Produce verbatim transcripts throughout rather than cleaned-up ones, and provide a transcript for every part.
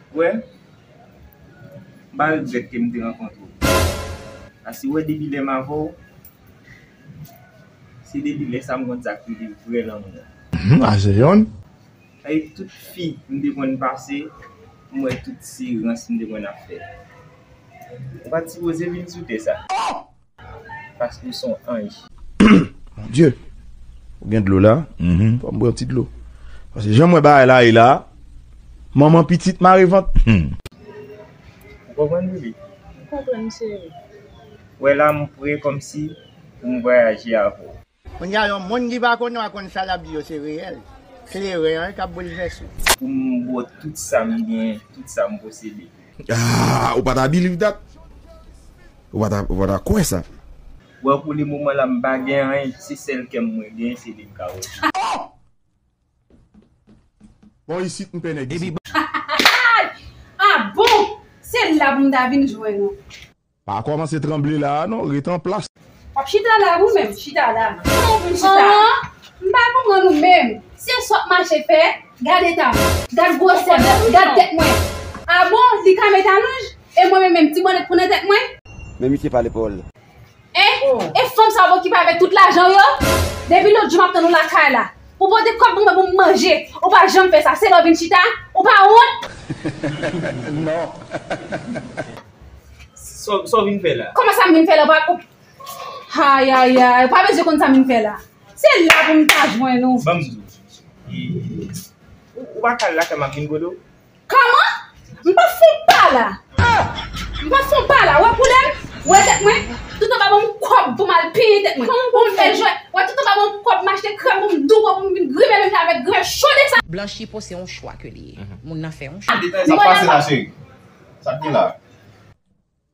Wè, m pa regrèt ke m te rankontre w. Paske wè, depi lè m avè w, se depi lè sa m konn sa k rele vrè lanmou. Mhm, a se yonn. Ay, tout fi m te konn pase, m wè tout se rans m te konn ap fè. Ou pa t sipoze vin sou tè sa. Paske w se yon anj. Mon Dye, ou gen dlo la? Mhm. Fò m bwè yon ti dlo. Paske jan m wè bagay la ye la, manman pitit mare vant. Hmm. Ou konprann, bebe? M konprann, cheri. Wè la, m prè kòmsi pou m vwayaje avè w. Kounye a, yon moun ki pa konnen w a konn sa l ap di yo, se reyèl. Kleren an k ap boulvèse w. Pou m ba w tout sa m gen, tout sa m posede. Ah, ou pa ta believe that? Ou pa ta, ou pa ta kwè sa? Wè, pou le moman la, m pa gen anyen, se sèl kè m mwen gen, se li m ka ofri. Bon, isit, m pè nèg isit. Ah bon? Se la pou m ta vin jwenn ou. Pa kòmanse tranble la a non, ret an plas. W ap chita la ou menm, chita la. Kòman pou m chita? Ah, m pa konprann ou menm. Se sa w ap mache fè, gad eta m, gad gwosè m, gad tèt mwen. Ah bon, li ka met alonj? E mwen menm, menm ti bònèt pou nan tèt mwen? Men misye pale pawòl. Hein? E fanm sa w okipe avèk tout lajan w yo? Depi lòt jou m ap tann ou lakay la. Pou pote kòb pou mwen pou m manje. Ou pa janm fè sa. Se lè w vin chita. Ou pa wont? Non. Sa w, sa w vin fè la? Kòman sa m vin fè la? Ou pa, ou, ayayay, ou pa bezwen konn sa m vin fè la. Se la pou m ta jwenn ou. Ban m di w. Ou, ou pa ka al lakay m ap vin kote w? Kòman? M pa fon pa la. M pa fon pa la. Wè koulè m? Wè tèt mwen? Toutan pa ban m kòb pou m al penyen tèt mwen. Pou m fè jwèt. Wè toutan pa ban m kòb m achte krèm pou m douko pou m vin grimen menm jan avèk grenn chode sa. Blanchipo se yon chwa ke li ye. Mhm. Moun nan fè yon chwa. Sa k pase la, cheri? Sa k gen la?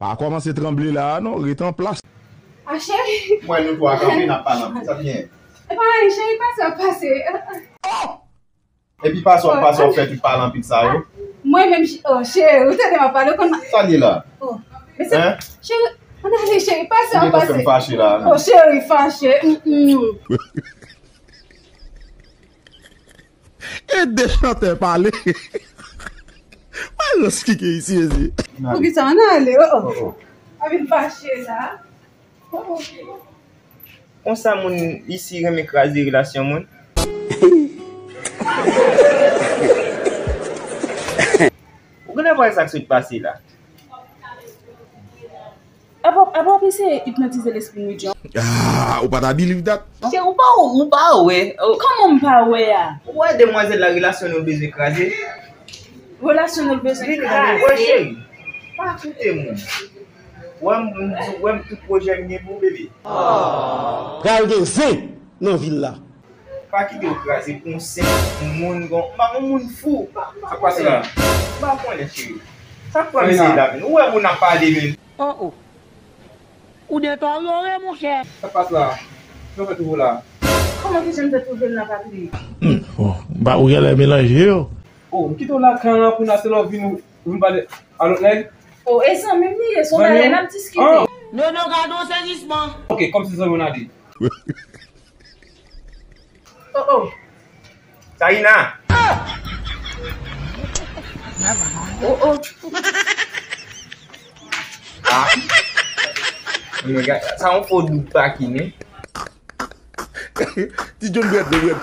Pa kòmanse tranble la a non, ret an plas. Ah, cheri. Mwen nou twa kanpe, n ap pale anpil. Sa k gen? E pa anyen, cheri, pase, pase. Oh! Epi pase w, pase w fè tout pale anpil sa yo. Mwen menm, ch-, oh, cheri, ou tande m ap pale, ou konn. Sa l ye la? Oh, men se, hein? Cheri, ann ale, cheri, pase w, pase. Ou gentan fè m fache la, non? Oh, cheri, fache. Mm, mm. E de chantè pale. Mwen rans ki gen isi, ezi. Poukisa ann ale? Oh, oh. Oh, oh. Anpil fache la. Oh, oh. Konsa moun isi renmen kraze relasyon moun. Ou genlè pa wè sa k sot pase la. Apa, apa w ap eseye ipnotize lespri m, wi, John? Ah, ou pa ta believe that? Cheri, ou pa, ou pa wè. Kòman m pa wè a? Ou wè demwazèl la, relasyon nou bezwen kraze. Relasyon nou bezwen kraze. Wè, cheri, pa koute moun. Wè m, wè m tout pwojè m gen pou w, bebe. Pral gen zen nan vil la. Pa kite yo kraze pou yon senp moun, gon, pa yon moun fou. Sa k pase la? M pa konnen, cheri. Sa k pral se la, men. Ou wè moun ap pale, men. Oh, oh. Ou deteryore, monchè. Sa k pase la? Kijan w fè twouve w la? Kòman kijan m fè twouve m nan, Patrick? Hmm, bon, m pa, ou genlè melanje yo. Oh, m kite w lakay la pou n ase lè w vin, ou vin pale a lòt nèg. Oh, e zanmi m li ye, se yon bagay n ap diskite. Nono, gade yon sezisman. Ok, kòmsi zanmi w n ale. Oh, oh. Saina! Oh, oh. Ah. Sa yon fo doub pa ki, men. Ti John Brad, Brad.